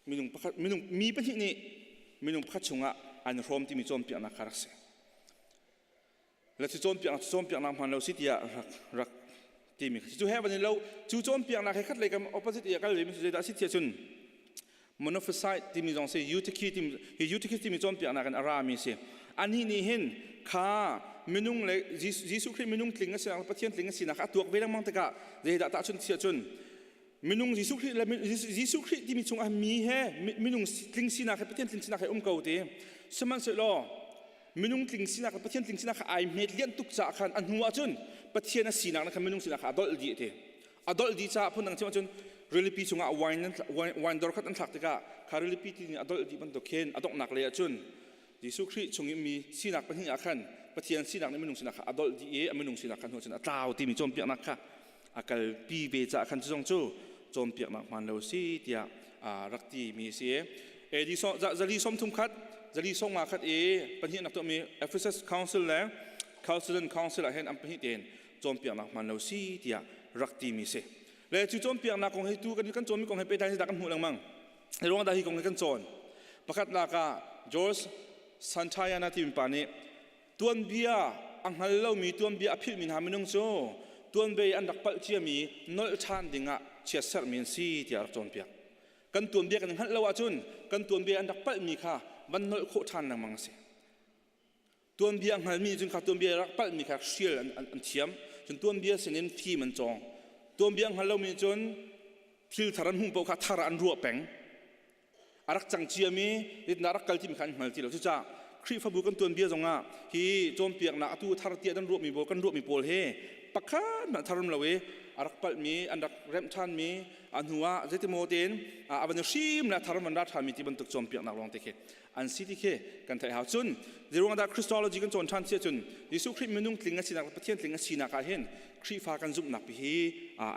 minung pakhat minung mi pahnih nih minung pakhat chungah an hrawm timi cawnpiaknak kha rak si. Le cu cawnpiaknak cu cawnpiaknak hmaan lo si tiah rak rak timi cu he van lo. Cu cawnpiaknak he khat lei kam opposite i a kal ve mi cu zeidah si tiah cun monophysite timi zong si. Eutychus timi hi Eutychus timi cawnpiaknak in a rami si. Anih nih hin kha minung le Jesuh Khrih minung tling a sinak Pathian tling a sinak a tuak ve lengmang tikah zeidah tahchun sia cun minung Jesuh Khrih le Jesuh Khrih timi chungah mi he minung tling sinak he Pathian tling sinak he um ko ti sihmanhsehlaw minung tling sinak le Pathian tling sinak kha ai hmet lian tuk caah khan a hnu ahcun Pathian a sinak na khan minung sinak kha a dolh dih ti a dolh dih caah phundang chim ahcun rilipi chungah wine wine dor khat an thlak tikah kha rilipi ti nih a dolh dih bantuk khin a donghnak lei ahcun Jesuh Khrih chung i mi sinak pahnih ah khan Pathian sinak nih minung sinak kha a dolh dih i a minung sinak kha hnu cun a tlau timi cawnpiaknak kha a kalpi ve caah khan cu zong cu cawnpiaknak hmaan lo si tiah rak ti mi si. AD zali som thum khat zali song nga khat i pahnih nak tuahmi Ephesus Council le Chalcedon Council ah hin an pahnih tein cawnpiaknak hmaan lo si tiah rak ti mi si. Le cu cawnpiaknak kong hi tu kan kan cawnmi kong he pehtlai dah kan hmuh lengmang. Hi ruang dah hi kong hi kan cawn. Pakhatnak ah George Santayana timi pa nih tuanbia a hngal lomi tuanbia a philhmi hna minung cu tuanbia an rak palh ciami nolh ṭhan dingah chiatserhmi an si tiah a rak cawnpiak. Kan tuanbia kan hngalh lo ahcun kan tuanbia an rak palhmi kha van nolh khawh ṭhan lengmang a si. Tuanbia a hngalmi cun kha tuanbia rak palhmi kha hrial an thiam. Cun tuanbia sinin fim an cawng. Tuanbia hngal lomi cun thil thar an hmuh paoh kha thar ah an ruah peng. A rak cang ciami ritnak rak kal timi kha an hngal ti lo. Cucaah Khrihfabu kan tuanbia zongah hi cawnpiaknak atu thar tiah kan ruahmi pawl kan ruahmi pawl hi pakhat hmanh thar um lo i a rak palhmi an rak remh ṭhanmi a hnu ah zeitimaw tein a van i hrim le a thar van ra ṭhanmi ti bantuk cawnpiaknak lawng te khi an si ti khi kan theih hau cun zeiruang dah Christology kan cawn ṭhan si ahcun Jesuh Khrih minung tling a sinak le Pathian tling a sinak ah hin Khrihfa kan zumhnak pi hi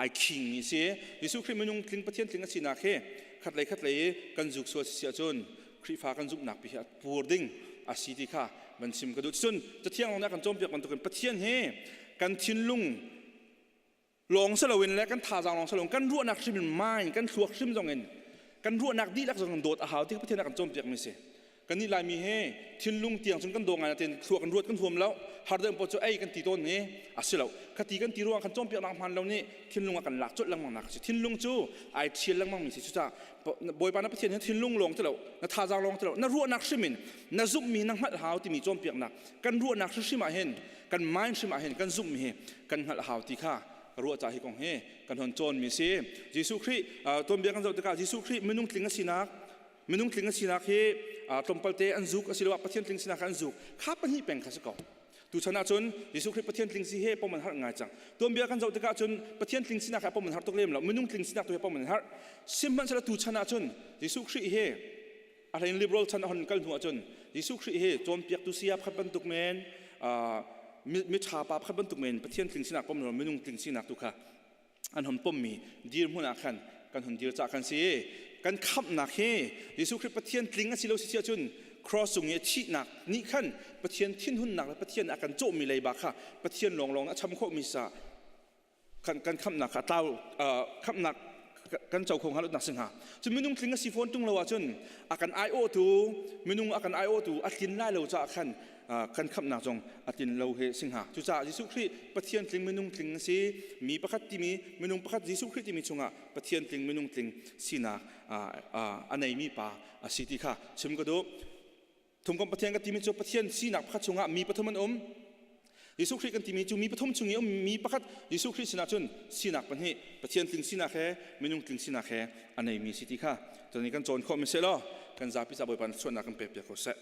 ai khing mi si Jesuh Khrih minung tling Pathian tling a sinak hi khatlei khatlei i kan zuk sual si ahcun Khrihfa kan zumhnak pi hi a pur ding a si ti kha van chim ka duh cun Cathiang lawng nih a kan cawnpiak bantukin Pathian hi kan thinlung lawng si loin le kan thazaang lawng si loin kan ruahnak hrim in mind kan thluak hrim zong in kan ruahnak dihlak zong in dawt a hau ti Pathian a kan cawnpiak mi si kannih Laimi he thinlung tiang cun kan daw ngai nain thluak kan ruat kan huam lo har deuh paoh cu ei kan ti tawn ni a si lo khati kan ti ruang kan cawnpiaknak hmaan lo nih thinlung a kan lak colh lengmang nak a si thinlung cu ai thial lengmang mi si cucaah Bawipa na Pathian hi thinlung lawng ti lo na thazaang lawng ti lo na ruahnak hrim in na zumhmi na hngalh hau timi cawnpiaknak kan ruahnak hrimhrim ah hin kan mind hrim ah hin kan zumhmi hi kan hngalh hau ti kha ka ruah ca hi kong hi kan hon cawnmi si Jesuh Khrih tuanbia kan zoh tikah Jesuh Khrih minung tling a sinak minung tling a sinak hi tlawmpalte an zuk asiloah Pathian tling sinak an zuk kha pahnih peng kha si ko tuchan ahcun Jesuh Khrih Pathian tling si he pom an har ngai cang tuanbia kan zoh tikah cun Pathian tling sinak he pom an har tuk lem lo minung tling sinak tu he pom an har sihmanhsehlaw tuchan ahcun Jesuh Khrih he a hlein liberal chan a hon kal hnu ahcun Jesuh Khrih hi cawnpiaktu saya pakhat bantuk men mi ṭha pa pakhat bantuk men Pathian tling sinak pom lo minung tling sinak tu kha an hon pommi dirhmun ah khan kan hun dir cah kan si kan khamhnak hi Jesuh Khrih Pathian tling a si lo si ahcun cross cung i a thihnak nih khan Pathian thinhunnak le Pathian a kan cawhmi leiba kha Pathian lawnglawng a cham khawhmi sa kan kan khamhnak kha tlau khamhnak kan co kho hnga lo nak si hnga cu minung tling a si fawn tung lo ahcun a kan aiawhtu minung a kan aiawhtu a tlin lai lo caah khan kan khamhnak zong a tlin lo he si hnga cucaah Jesuh Khrih Pathian tling minung tling a si mi pakhat timi minung pakhat Jesuh Khrih timi chungah Pathian tling minung tling sinak a neimi pa a si ti kha chim ka duh Thumkomh Pathian kan timi cu Pathian sinak pakhat chungah mi pathum an um. Jesuh Khrih kan timi cu mi pathum chung i um mi pakhat Jesuh Khrih sinah cun sinak pahnih Pathian tling sinak he minung tling sinak he a neimi si ti kha tuni kan cawn khawh mi seh law kan zapi ca Bawipa suannak kan pek piak ko seh.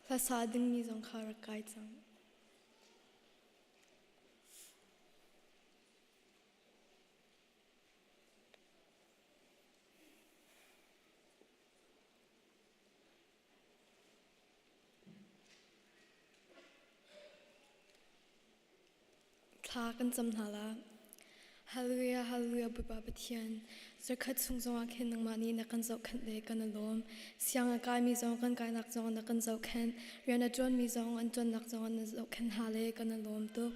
Hlasa dingmi zong kha rak kai cang. Thla kan cam hna la. Hallelujah, hallelujah, Bawipa Pathian. Zarkhat chung zongah khin nangmah nih na kan zohkhenh le kan i lawm. Siang a kaimi zong kan kainak zong na kan zohkhenh. Rian a ṭuanmi zong an ṭuannak zong na zohkhenh hna le kan i lawm tuk.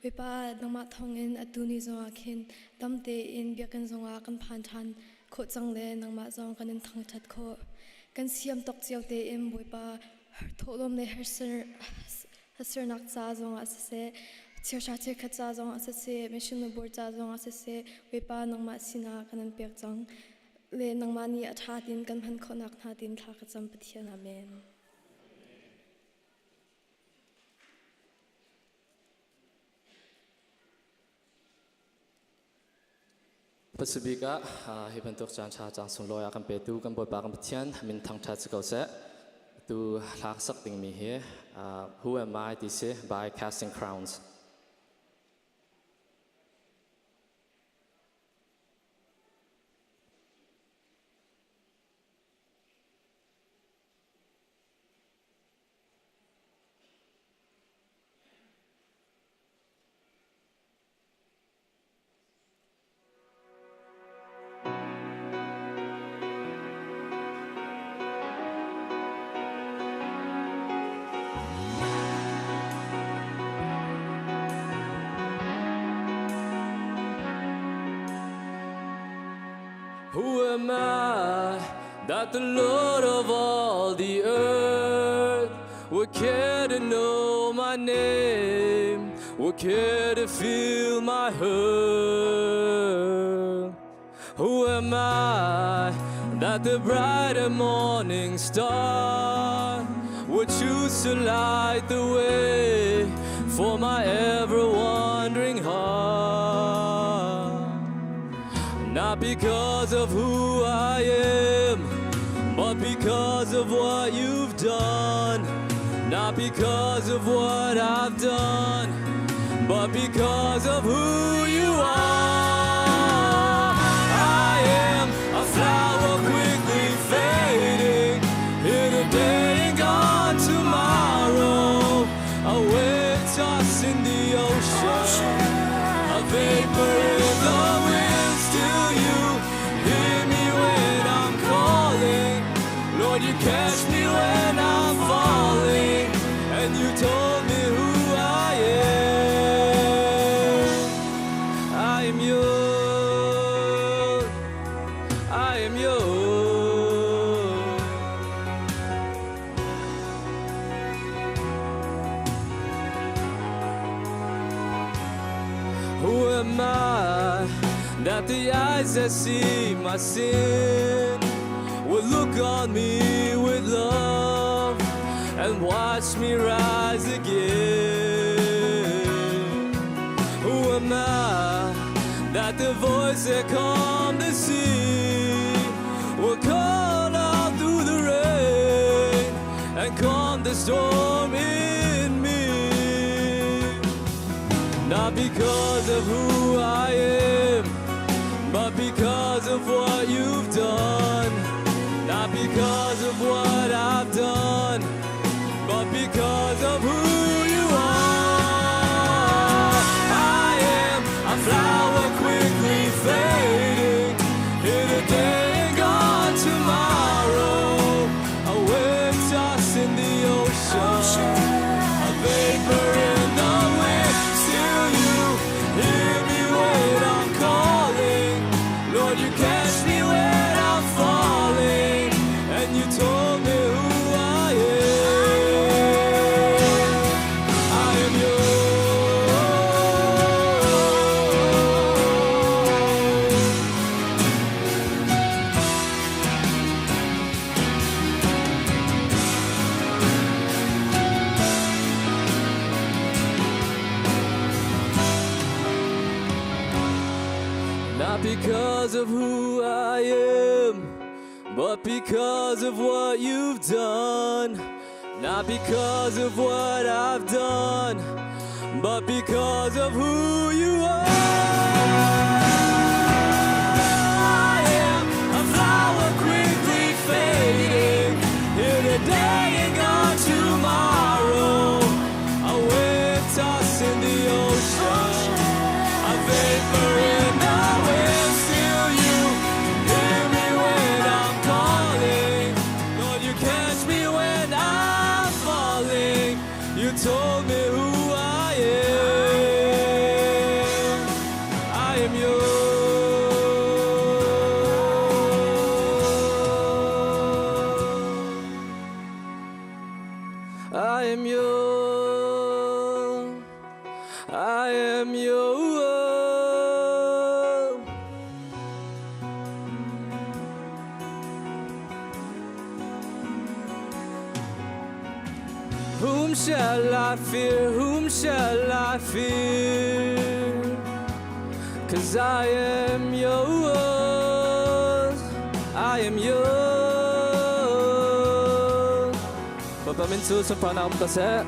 Bawipa, nangmah thawngin atu ni zongah khin dam tein biakinn zongah kan phan ṭhan khawh cang le nangmah zong kan in thangṭhat khawh. Kan siam tawk cio tein Bawipa, thawhlawm le harsarnak ca zongah siseh, chiahra chiakhat ca zongah siseh, mission bur ca zongah siseh, Bawipa nangmah sinah kan in pek cang. Le nangmah nih a ṭha tin kan hman khawhnak hna tin thla ka cam Pathian. Amen. Pasibik ah hi bantuk caan ṭha caan sunglawi a kan petu kan Bawipa kan Pathian min thangṭhat si ko seh. Tu hla sak dingmi hi Who Am I ti si by Casting Crowns. Who am I that the Lord of all the earth would care to know my name, would care to feel my hurt? Who am I that the brighter morning star would choose to light the way for my ever wandering heart? Not because of who I am, but because of what you've done. Not because of what I've done, but because of who you are. I am a flower quickly fading, here today and gone tomorrow. A wave tossed in the ocean, a vapor in the wind. Still, you hear me when I'm calling. Lord, you catch me when I'm falling, and you told me who I am. I am yours. I am yours. Who am I that the eyes that see my sin will look on me with love and watch me rise again? Who am I that the voice that calmed the sea will call out through the rain and calm the storm in me? Not because of who I am, but because of what you've done. Not because of what I've done, but because of who you are. I am a flower quickly fading, here today and gone tomorrow. A wave tossed in the ocean, a vapor in the wind. Still you hear me when I'm calling. Lord, you catch me when I'm falling, and you told me who I am. I am yours. Not because of who I am, but because of what you've done. Not because of what I've done, but because of who you are. I am a flower quickly fading, here today and gone tomorrow. A wave tossed in the ocean, a vapor in the wind. Still, you hear me when I'm calling. Lord, you catch me when I'm falling. You told me who I am. I am yours. I am yours. I am yours. Whom shall I fear? Whom shall I fear? Cause I am yours. I am yours. Bapak min cu sunparnak um ko seh.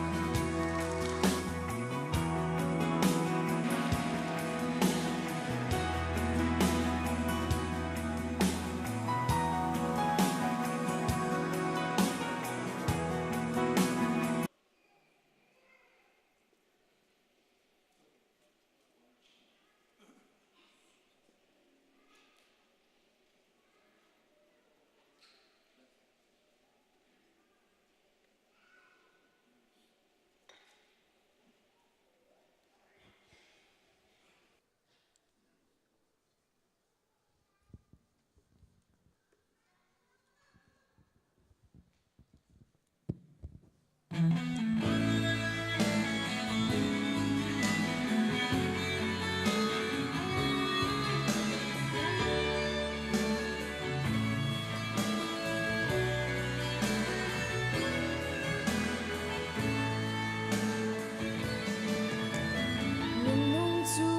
Minung cu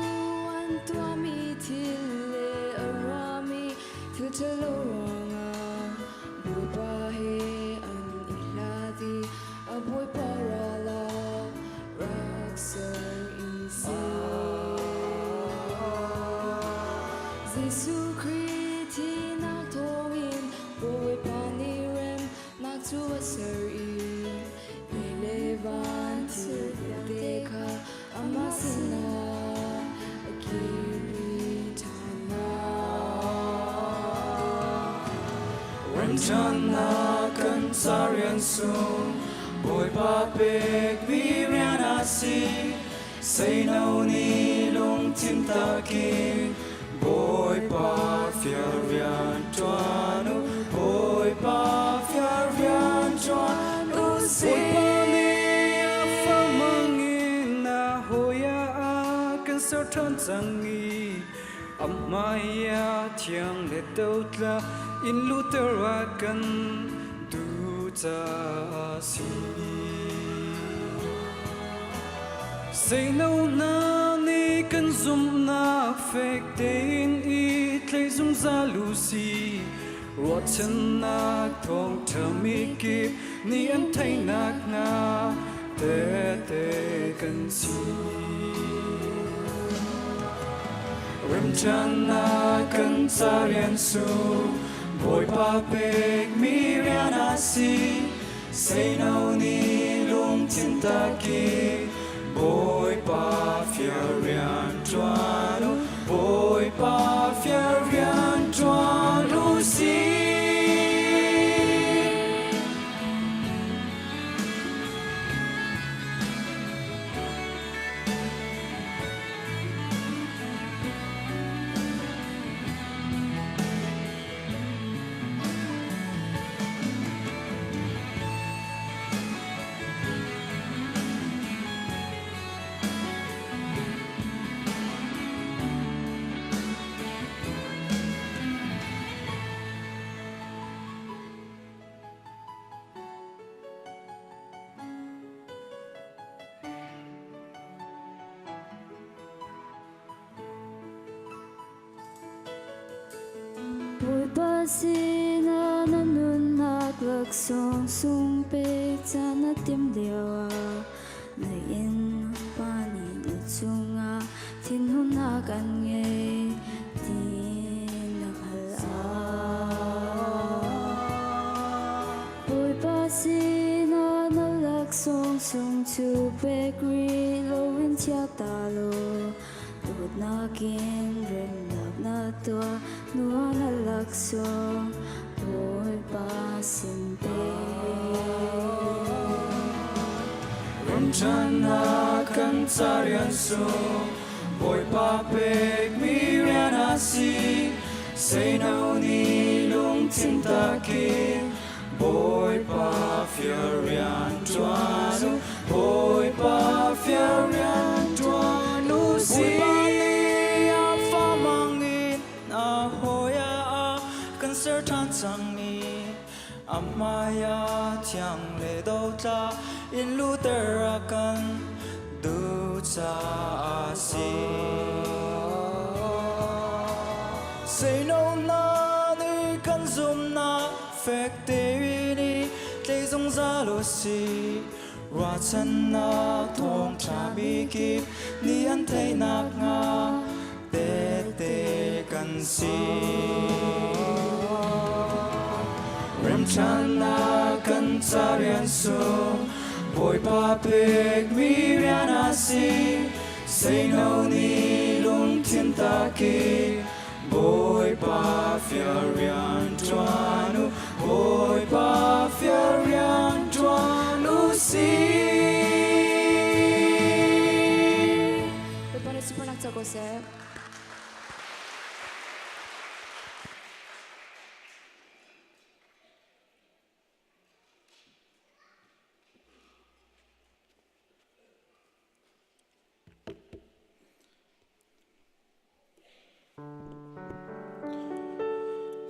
an tuahmi thil le a ruahmi thil ṭhalo ruangah Bawipa he an i hlat i a Bawipa ral ah rak ser i si. Jesuh Khrih thihnak thawngin Bawipa nih remnak cu a ser i ni le van thil vialte kha amah sinah a kirpi ṭhan hna. Remṭhannak kan ca rian sung Bawipa pekmi rian a si. Seino nih lungthin takin Bawipa fial rian ṭuan u. Bawipa fial rian ṭuan u sih. Bawipa nih a famang in a hawi ah a kan ser ṭhan cang i a hmai ah thiang le dotla in luhter a kan duh caah a si. Seino hna nih kan zumhnak fek tein i tlaih zungzal u sih. Ruahchannak thawngṭha mikip nih an theih nakhnga tehte kan si. Remṭhannak kan ca rian sung Bawipa pekmi rian a si. Seino nih lungthin takin Bawipa fial rian ṭuan u. Bawipa fial rian ṭuan u sih. Bawipa sinah na nunnak le laksawng sung pek ca na tim lio ah na inn pa nih na cungah thinhunnak an ngei ti na hngalh ah. Bawipa sinah na laksawng sung cu pek rih loin chia ta law Dawtnak in remnak na tuah hnuah na laksawng Bawipa sin pe. Remṭhannak kan ca rian sung Bawipa pekmi rian a si. Seino nih lungthin takin Bawipa fial rian ṭuan u, Bawipa fial rian ṭuan u si. Bawipa nih a fa mangin a hawi ah kan ser ṭhan cang i a hmai ah thiang le dotla in luhter a kan duh caah a si. Seino hna nih kan zumhnak fek tein i tlei zungzal u sih. Ruahchannak thawngṭha mikip nih an theih nakhnga tehte kan si. Remṭhannak kan ca rian sung Bawipa pekmi rian a si. Seino nih lungthin takin Bawipa fial rian ṭuan u, Bawipa fial rian ṭuan u sih. Bawipa nih sunparnak co ko seh.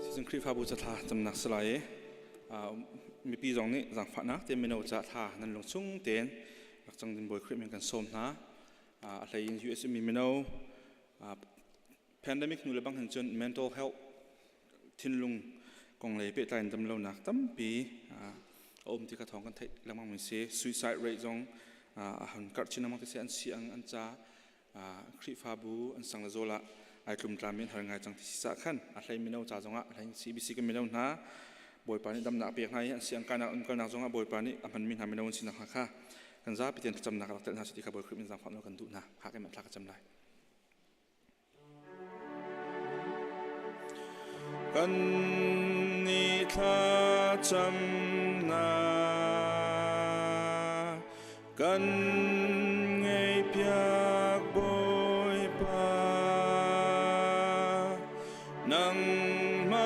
Season Khrihfabu ca thla camnak si lai i mipi zong nih zaangfahnak te mino ca thla nan lung chung tein rak cang ding Bawi Khrih min kan sawm hna. A hlei in US mi mino pandemic hnu le bang hin cun mental health thinlung kong lei pehtlai in damlonak tampi a um ti kha thawng kan theih lengmang mi si. Suicide rate zong a han karh chin lengmang ti si an si ang an ca Khrihfabu an sang le zawl ah ai tlumtlam in har ngai cang ti si cah khan a hlei mino ca zongah a hlei CBC kan mino hna Bawipa nih damnak pek hna i an si ang kanak um kalnak zongah Bawipa nih a hmanmi hna mino an sinak hna kha kan zapi tein thlacamnak rak telh hna si ti kha Bawi Khrih min zaangfah nawl kan duh hna hak in thla ka cam lai. Kan ni thlacamnak kan ngaihpiak Bawipa nangmah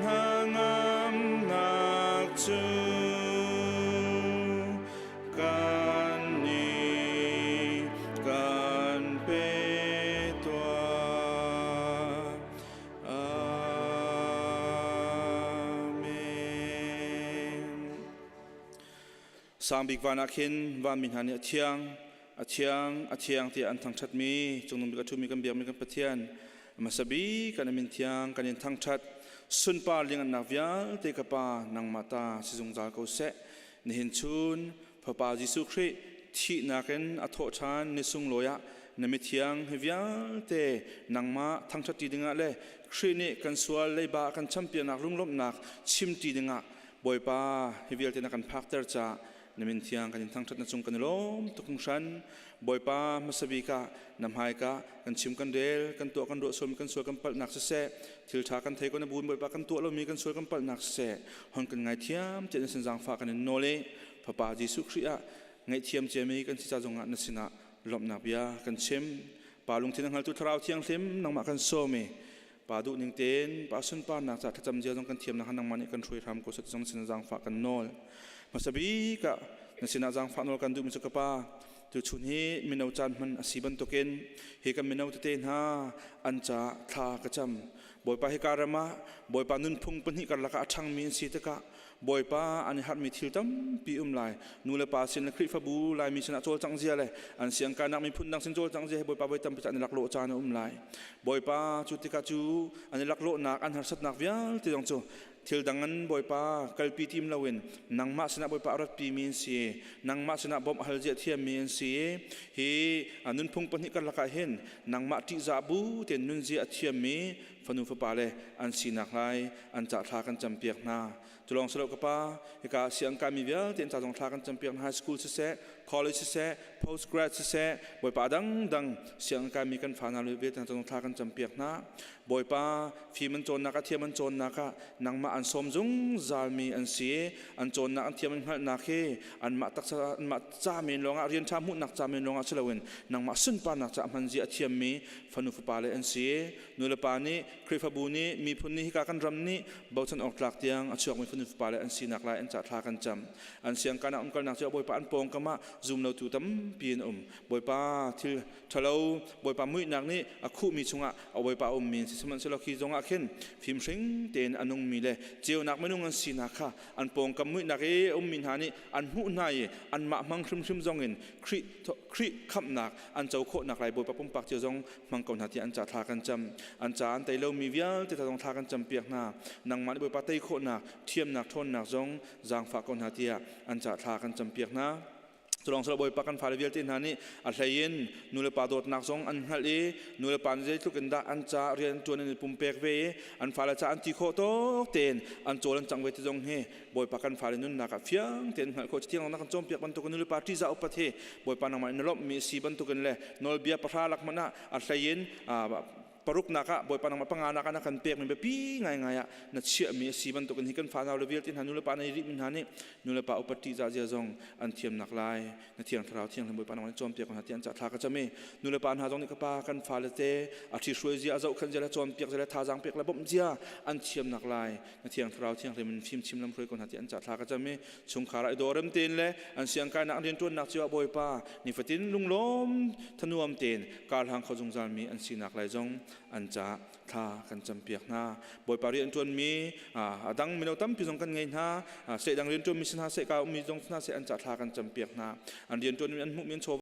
hnangamnak cu kan nih kan pe tuah. Amen. Sangbik van ah khin vanmi hna nih a thiang, a thiang, a thiang tiah an thangṭhatmi cungnung bik a ṭhumi kan biakmi kan Pathian hmasa bik kan min thiang kan in thangṭhat sunpar liangannak vialte ka Pa nangmah ta si zungzal ko seh. Nihin chun Fapa Jesuh Khrih thihnak in a thawh ṭhan ni sunglawi ah na mithiang hi vialte nangmah thangṭhatṭi dingah le Khrih nih kan sual leiba a kan champiaknak lunglawmhnak chimṭi dingah Bawipa hi vialte na kan phakter caah na min thiang kan in thangṭhat na cung kan i lawm tuk hringhran. Bawipa hmasa bik ah na hmaika kan chim kan rel kan tuah kan ruah sualmi kan sual kan palhnak siseh thil ṭha kan thei ko na buin Bawipa kan tuah lomi kan sual kan palhnak siseh hon kan ngaithiam tiah na sin zaangfah kan in nawl i Fapa Jesuh Khrih ah ngaihthiam ciami kan si ca zongah na sinah lawmhnak bia kan chim. Pa lungthin a hngaltu Thlarau Thianghlim nangmah kan sawm i Pa duh ning tein Pa sunparnak ca thlacam zia zong kan thiam nakhnga nangmah nih kan hruai hram ko seh zong sin zaangfah kan nawl. Hmasa bik ah na sinah zaangfah nawl kan duhmi cu ka Pa tuchun hi mino caan hman a si bantukin hi kan mino tete hna an ca thla ka cam. Bawipa hika ram ah Bawipa nunphung pahnih karlak ah a ṭhangmi an si tikah Bawipa an i harhmi thil tampi um lai. Nu le pa sin le Khrihfabu Laimi sinah cawlcangh zia le an siangkainak miphun dang sin cawlcangh zia he Bawipa voi tampi an i laklawh caan a um lai. Bawipa cu tikah cu an i laklawhnak an harsatnak vialte zong cu Thil dang an Bawipa kalpi tim loin nangmah sinah Bawipa a ratpi mi an si. Nangmah sinah bawmh hal zia thiam mi an si. Hi nunphung pahnih karlak ah hin nangmah ṭihzah bu tein nunzia a thiam mi fanu fapa le an sinak lai an ca thla kan campiak hna. Culawng silo ka pa, hika siang kaimi vialte an ca zong thla kan campiak hna. High school siseh, college siseh, postgrad siseh, Bawipa dangdang siang kaimi kan fa hna le vialte hna zong thla kan campiak hna. Bawipa, fim an cawnnak ah, thiam an cawnnak ah nangmah an sawm zungzalmi an si. An cawnnak, an thiam an hngalhnak hi anmah taksa, anmah ca men lawngah, rian ṭha hmuhnak ca men lawngah si loin nangmah sunparnak ca hman zia a thiammi fanu fapa le an si. Nulepa nih, Khrihfabu nih, miphun nih, hika kan ram nih bochan awk tlak tiang a chuakmi fanu fapa le an sinak lai an ca thla kan cam. An siangkaan ah umkalnak cu Bawipa an pawngkam ah zumlotu tampi an um. Bawipa thil ṭhalo, Bawipa muihnak nih a khuhmi chungah a Bawipa a ummi an si. Sihmanhsehlaw khi zongah khin fimhring tein a nungmi le ceunak minung an sinak kha an pawngkam muihnak i a ummi hna nih an hmuh hna i anmah hmang hrimhrim zongin Khrih Khrih khamhnak an co khawhnak lai Bawipa pumpak cio zong hmang ko hna tiah an ca thla kan cam. An ca an tei lomi vialte ta zong thla kan campiak hna. Nangmah nih Bawipa tei khawhnak, thiamnak, ṭhawnnak zong zaangfah ko hna tiah an ca thla kan campiak hna. Culawng silo Bawipa kan fale vialte hna nih a hlei in nulepa dawtnak zong an hngalh i nulepa nih zeitluk in dah an ca rian ṭuan in i pumpek ve i an fale ca an ti khawh tawk tein an cawl an cang ve ti zong hi Bawipa kan fale nunnak ah fiang tein hngalh khawh. Thiang na kan cawnpiak bantukin nulepa ṭihzah upat hi Bawipa nangmah in na lawmhmi a si bantukin le nawlbia pahra lak hmanh ah a hlei in paruknak ah Bawipa nangmah panganak ah na kan pekmi biapi ngaingai ah na chiahmi a si bantukin hi kan fanau le vialte hna nulepa nei rihmi hna nih nulepa upat ṭihzah zia zong an thiamnak lai na thiang thlarau thianghlim Bawipa nangmah nih cawnpiak hna tiah an cah thla ka cam i nulepa hna zong nih ka pa kan fale te a ṭhihruai zia a zohkhenh zia le cawnpiak zia le thazaang pek le bawmh zia an thiamnak lai na thiang thlarau thianghlim in fimchim lamhruai ko hna tiah an cah thla ka cam i chungkhar ah i dawrem tein le an siangkainak an rianṭuannak cio ah Bawipa nifatin lunglawm thanuam tein karhlang kho zungzalmi an sinak lai zong an ca thla kan campiak hna. Bawipa rianṭuanmi a dang mino tampi zong kan ngei hna. Seh dang rianṭuanmi si hna seh ka ummi zong hna seh an ca thla kan campiak hna. An rianṭuanmi an hmuhmi an chaw.